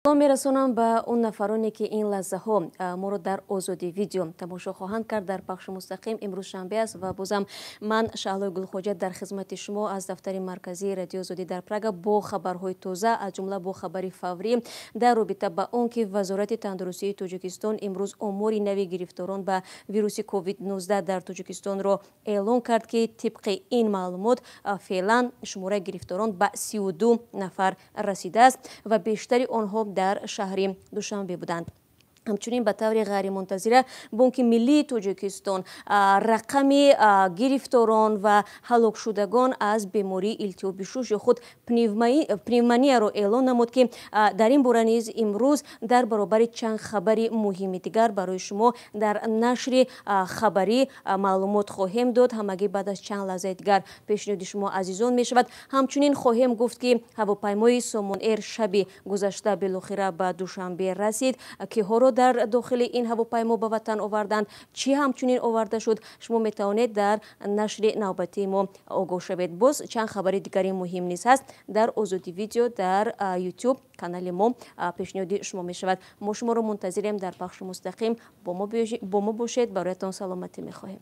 Салом мерасонам ба он нафароне, ки ин лаҳзаҳо моро дар Озодӣ Видео тамошо хоҳанд кард дар пахши мустақим. Имрӯз шанбе аст ва бозам ман, Шаҳлои Гулхоҷа, дар хизмати шумо аз дафтари марказии Радиои Озодӣ дар Прага бо хабарҳои тоза, аз ҷумла бо хабари фаврӣ дар робита ба он, ки Вазорати тандурустии Тоҷикистон имрӯз омори нави гирифторон ба вируси COVID-19 дар Тоҷикистонро эълон кард, ки тибқи ин маълумот феълан шумораи гирифторон ба 32 нафар расидааст ва бештари онҳо дар шаҳри Душанбе буданд. Ҳамчунин, ба таври ғайримунтазира Бонки Миллии Тоҷикистон рақами гирифторон ва ҳалокшудагон аз бемории илтиҳоби шуш ё худ пневмонияро эълон намуд, ки дар ин бора низ имрӯз дар баробари чанд хабари муҳими дигар барои шумо дар нашри хабарӣ маълумот хоҳем дод. Ҳамагӣ баъд аз чанд лаҳзаи дигар пешниҳоди шумо азизон мешавад. Ҳамчунин хоҳем гуфт, ки ҳавопаймои Сомон Эйр шаби гузашта билохира ба Душанбе расид. Киҳоро дар дохили ин ҳавопаймо ба ватан оварданд, чӣ ҳамчунин оварда шуд, шумо метавонед дар нашри навбатии мо огоҳ шавед. Боз чанд хабари дигари муҳим низ ҳаст, дар Озодӣ Видео дар YouTube канали мо пешниҳоди шумо мешавад. Мо шуморо мунтазирем дар пахши мустақим. Бо мо бошед, бароятон саломатӣ мехоҳем.